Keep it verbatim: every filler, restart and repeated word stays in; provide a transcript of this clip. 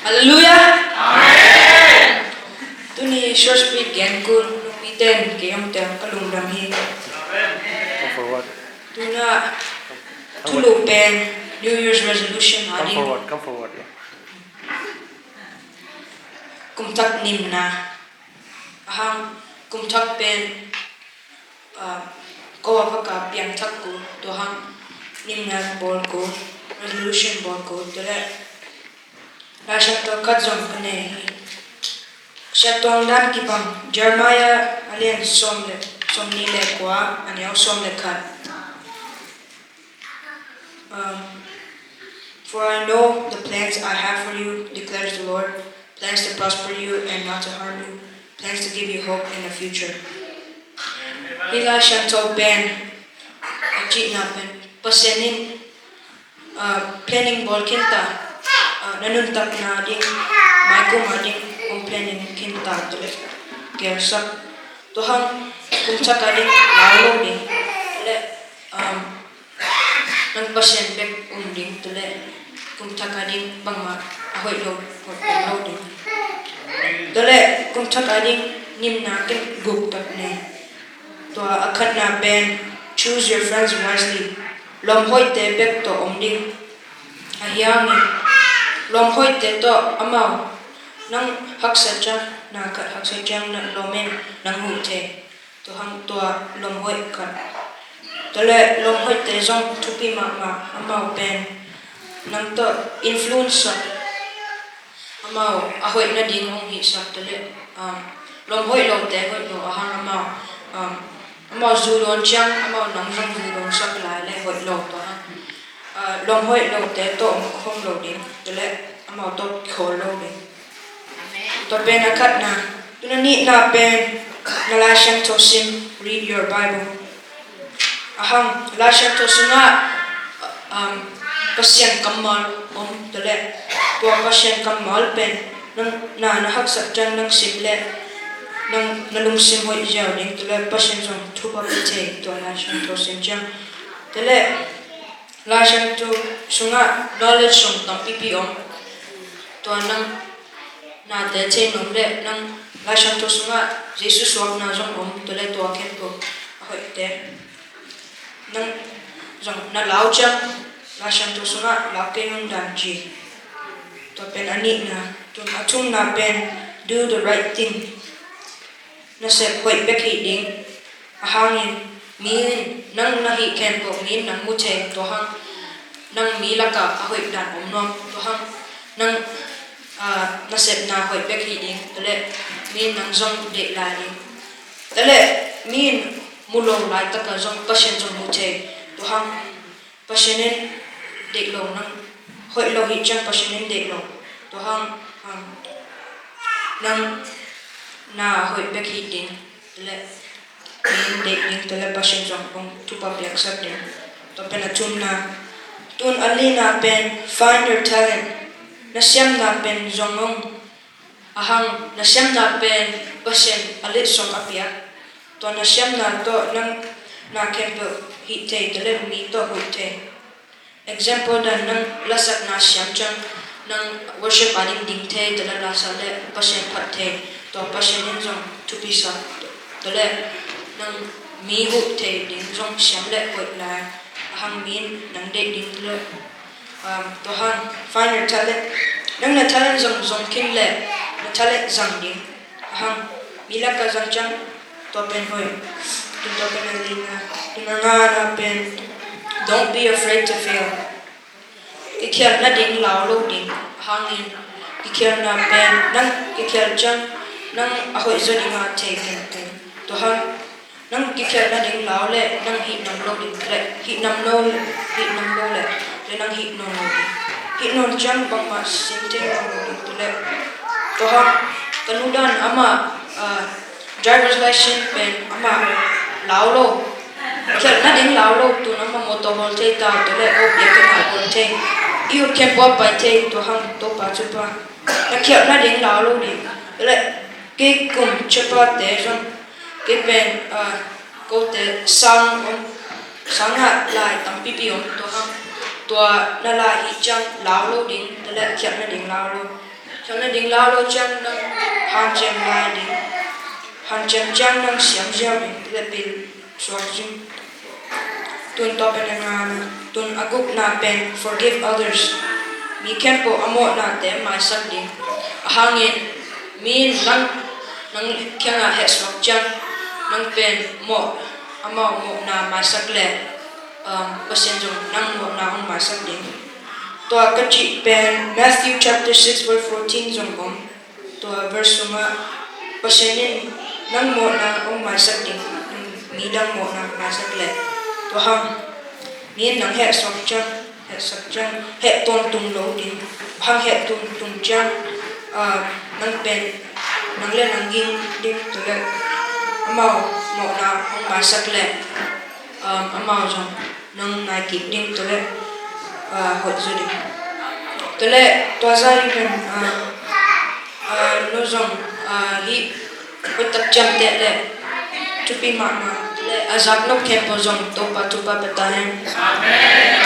Halleluiah. Amen. Tuni short speech gen kul nungmi ten kei om tel ka lungdam hi. Come forward. Tuna thulu pen New Year's resolution a ding. Come forward, come forward, yeah. Kum thak nimna. Ahang kum thak pen, ah, ko a vaka piang thak ko, tua hang nimna bawl ko, resolution bawl ko, tua le Laisiangtho khat zong ka nei hi. Siangtho dan kibang, Jeremiah a lian sawm le, sawm nih le kua, a neu sawm le khat. Um, "For I know the plans I have for you, declares the Lord, plans to prosper you and not to harm you, plans to give you hope in the future." Hih Laisiangtho pen a cihna pen Pasian in, uh, planning bawl khin ta, uh, na nuntakna ding, maikum a ding hong planning khin ta, tua le gelsak, tua hang kum thak a ding lau lo ding, tua le, um, nang Pasian bek um ding, tua le kum thak a ding bangmah a hoih lo, hoih lo ding. Tua le kum thak a ding nimna ken guk tak nei. Tua a khatna pen, "Choose your friends wisely." Lawm hoihte bek tawh om ding. Ahi hangin lawm hoihte tawh amau nang haksa ciang, na khat haksa ciang na lawm in nang huh thei. Tua hang tua lawm hoih khat. Tua le lawm hoihte zong thupi mahmah, amau pen nang tawh influence sak, amau a hoih nading hong hihsak. Tua le, um, lawm hoih lote hoih lo ahang amau, um, amau zu dawn ciang amau nang zong zu dawn sak lai le hoih lo tua hang. Uh, lawm hoih lote tawh om khong lo ding, tua le amau tawh khawl lo ding. Tua pen a khatna. Tun a nihna pen na Laisiangtho sim, read your Bible. Ahang Laisiangtho sungah, um, Pasian kammal om, tua le tua Pasian kammal pen nang na, na haksa ciang nang sim le nang na lungsim hoih ziau ding, tua le Pasian zong thupha pia thei, tua Laisiangtho sim ciang. Tua le Laisiangtho sungah knowledge sung tampipi om. Tua nang nate thei nuam le nang Laisiangtho sungah Jesu suakna zong om, tua le tua khempeuh a hoihte nang zong na lau ciang Laisiangtho sungah lau kei hong dan ci. Tua pen a nihna. Tun a thumna pen do the right thing. Nasep hoih bek hih ding. Ahang in mi in nang na hih khempeuh mi in nang mu thei, tua hang nang mi lakah a hoih dan om nuam, tua hang nang, ah, nasepna hoih bek hih ding, tua le mi in nang zong deih lai ding. Tua le mi in mu lo laitakah zong Pasian zong mu thei, tua hang Pasian in deih lo, nang hoih lo hih ciang Pasian in deih lo. Tua hang, um, nang na hoih bek hih ding, tua le mi in deih ding, tua le Pasian zong hong thupha piaksak ding. Tua pen a thumna. Tun a lina pen find your talent. Na siamna pen zong hong Ahang na siamna pen Pasian a litsong a piak. Tua na siamna tawh nang na khempeuh hih thei, tua le mi tawh huh thei. Example dan nang lasakna siam ciang nang worship a ding ding thei, tua le lasak le Pasian phat thei. Tua Pasian in zong thupi sa, tua le nang mi huh thei ding zong siam le hoih lai. Ahang mi in nang deih ding, tua le Um, tua hang, find your talent. Nang na talent zong zong khin le na talent zang ding. Ahang mi lakah zang ciang tua pen hoih. Tun tua pen a lina. Tun a ngana pen, don't be afraid to fail. Kikhialh nading lau lo ding. Ahang in kikhialhna pen nang kikhialh ciang nang a hoih zaw ding a thei khin pen. Tua hang nang kikhialh nading lau le nang hih nam lo ding, le hih nam lo, hih nam lo le, le nang hih nawn lo ding. Hih nawn ciang bangmah sin thei nawn lo ding, tua le. Tua hang ka nu dan amah, ah, driver's license pen amah lau lo. Khialh nading lau lo, tun amah motor hawl thei ta, tua le ko bia ka ngah hawl thei. I ut khempeuh a pai thei, tua hang Topa thupha. Na khialh nading lau lo ding. Tua le kei kum ciapate zong kei pen, ah, kote sang om, sangah lai tampipi om, tua hang tua na lai hih ciang lau lo ding, tua le khialh nading lau lo. Thalna ding la lo ciang nang hanciam lai ding. Hanciam ciang nang siam ziau ding. Lepil suak zing. Tun tua pen a ngana, tun a gukna pen forgive others. Mi khempeuh a mawhnate maisak ding. A hangin mi in nang, nang kiangah hehsuak ciang nang pen mawh, amau mawhna maisak leh, um, Pasian zong nang mawhna hong maisak ding. Tua ka cih pen Matthew chapter six verse fourteen zong om. Tua verse sungah Pasian in nang mawhna hong maisak ding, nang midang mawhna maisak leh. Tua hang mi in nang hehsuak ciang, hehsuak ciang, heh tawntung lo ding. Hang heh tawntung ciang, ah, nang pen, nang le nang ging ding, tua leh amau mawhna hong maisak leh, um, amau zong nang nai kik ding, tua leh, ah, hoih zaw ding. Tua leh tua zah in pen, ah, ah, no zong, ah, hih hoihtak ciamteh leh thupi mahmah leh a zak nop khempeuh zong Topa thupha pia ta hen. Amen.